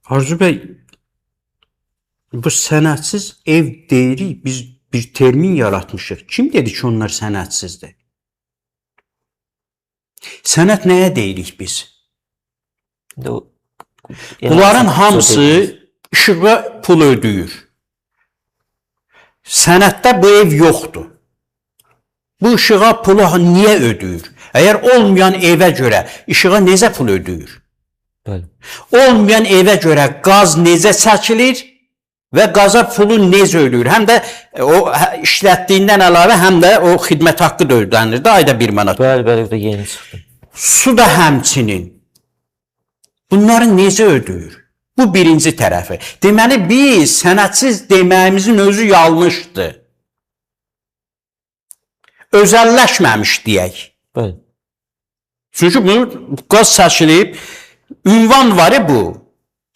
Arzu bəy, bu sənədsiz ev deyirik, biz bir termin yaratmışıq. Kim dedi ki, onlar sənədsizdir? Sənəd nəyə deyirik biz? Bunların hamısı işığa pul ödəyir. Sənəddə bu ev yoxdur. Bu işığa pulu niyə ödəyir? Əgər olmayan evə görə işığa necə pul ödəyir? Bəli. Olmayan evə görə qaz necə çəkilir və qaza pulu necə ödəyir? Həm də o işlətdiyindən əlavə, həm də o xidmət haqqı da ödənir də ayda 1 manat. Bəli, bəli, o da yeni çıxdı. Su da həmçinin. Bunları necə ödəyir? Bu birinci tərəfi. Deməli, biz sənədsiz deməyimizin özü yanlışdır. Özəlləşməmiş deyək. Bəli. Çünki bunu qaz səçilib, ünvan var bu.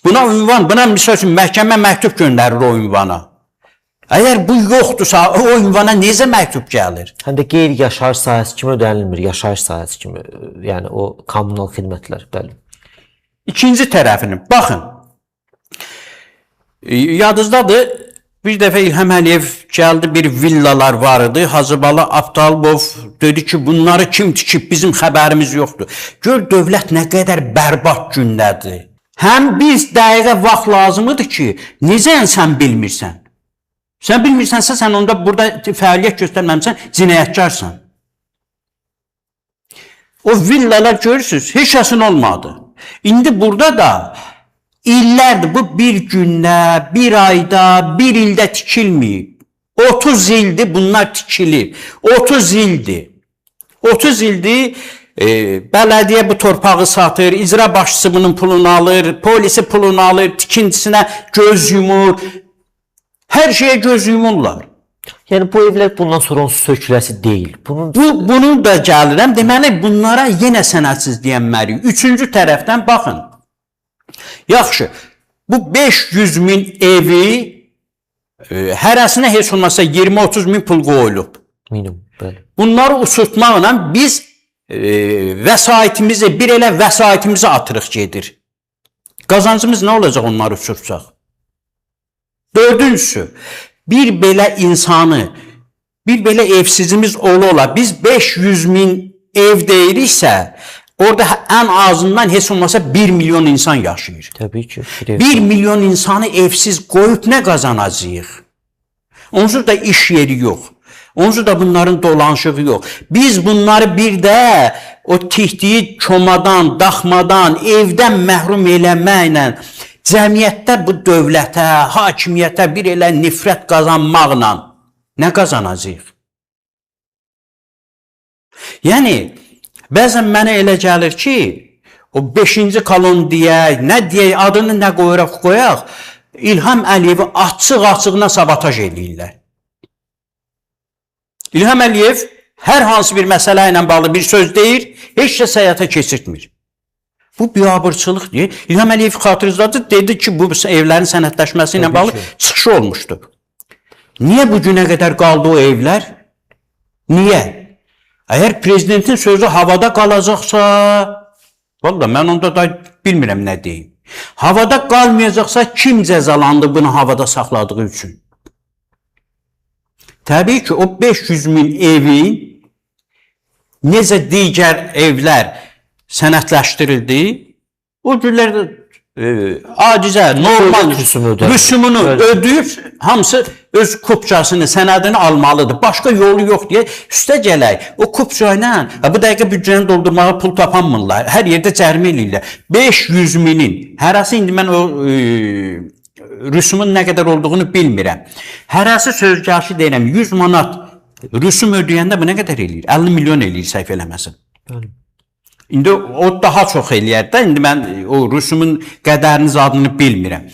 Buna ünvan, buna misal üçün məhkəmə məktub göndərir o ünvana. Əgər bu yoxdursa, o ünvana necə məktub gəlir? Həm də qeyri-yaşayış sahəsi kimi ödənilmir, yaşayış sahəsi kimi, yəni o kommunal xidmətlər, bəli. İkinci tərəfini, baxın, yadınızdadır, bir dəfə İlham Əliyev gəldi, bir villalar var idi, Hacıbala Abtalbov dedi ki, bunları kim tikib, bizim xəbərimiz yoxdur. Gör, dövlət nə qədər bərbad gündədir. Həm bir dəqiqə vaxt lazımıdır ki, necə sən bilmirsən? Sən bilmirsənsə, sən onda burada fəaliyyət göstərməmsən, cinayətkarsan. O villalar görürsünüz, heç kəsin olmadı. İndi burada da illərdir, bu bir gündə, bir ayda, bir ildə tikilməyib. 30 ildir bunlar tikilib. 30 ildir. 30 ildir bələdiyyə bu torpağı satır, icra başçısı bunun pulunu alır, polisi pulunu alır, tikintisinə göz yumur. Hər şeyə göz yumurlar. Yəni bu evlər bundan sonra onsuz söküləsi deyil. Bunu da gəlirəm. Deməli, bunlara yenə sənədsiz deyənməliyik. Üçüncü tərəfdən baxın. Yaxşı, bu 500 min evi hərəsinə heç olmasa 20-30 min pul qoyulub. Minimum, bəli. Bunları uçurtmaqla biz vəsaitimizi, bir elə vəsaitimizi atırıq gedir. Qazancımız nə olacaq onları uçurtsaq? Dördüncüsü, bir belə insanı, bir belə evsizimiz ola-ola, biz 500 min ev deyiriksə, orada ən azından heç olmasa 1 milyon insan yaşayır. Təbii ki. 1 milyon insanı evsiz qoyub nə qazanacağıq? Onsuz da iş yeri yox. Onsuz da bunların dolanışığı yox. Biz bunları bir də o tikdiyi komadan, daxmadan, evdən məhrum eləməklə, cəmiyyətdə bu dövlətə, hakimiyyətə bir elə nifrət qazanmaqla nə qazanacağıq? Yəni, bəzən mənə elə gəlir ki, o 5-ci kolon deyək, nə deyək, adını nə qoyaraq qoyaq, İlham Əliyevi açıq-açığına sabotaj eləyirlər. İlham Əliyev hər hansı bir məsələ ilə bağlı bir söz deyir, heç kəs həyata keçirtmir. Bu biabırçılıq deyir. İlham Əliyev xatırınızdadır, dedi ki, bu evlərin sənədləşməsi ilə bağlı çıxışı olmuşdu. Niyə bu günə qədər qaldı o evlər? Niyə? Əgər prezidentin sözü havada qalacaqsa, valla mən onda da bilmirəm nə deyim. Havada qalmayacaqsa kim cəzalandı bunu havada saxladığı üçün? Təbii ki, o 500 min evin necə digər evlər sənədləşdirildi, o günlərdə adicə, normal rüsumunu ödəyib, hamısı öz kupçasını, sənədini almalıdır. Başqa yolu yox deyə üstə gələk. O kupça ilə, bu dəqiqə büdcəni doldurmağa pul tapanmırlar. Hər yerdə cərimə eləyirlər. 500 minin, hərəsi indi mən o rüsumun nə qədər olduğunu bilmirəm. Hərəsi söz gəlişi deyirəm, 100 manat rüsum ödəyəndə bu nə qədər eləyir? 50 milyon eləyir səhv eləməsin. Bəli. İndi o daha çox eləyər də, indi mən o rüsumun qədərini zadını bilmirəm.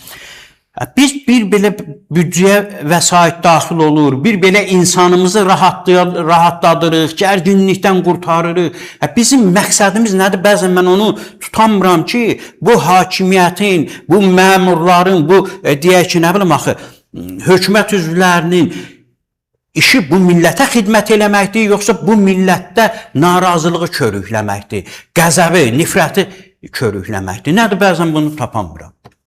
Biz bir belə büdcəyə vəsait daxil olur, bir belə insanımızı rahatladırıq, gərginlikdən qurtarırıq. Bizim məqsədimiz nədir? Bəzən mən onu tutamıram ki, bu hakimiyyətin, bu məmurların, bu deyək ki, nə bilim axı, hökumət üzvlərinin işi bu millətə xidmət eləməkdir, yoxsa bu millətdə narazılığı körükləməkdir, qəzəbi, nifrəti körükləməkdir. Nədir? Bəzən bunu tapamıram.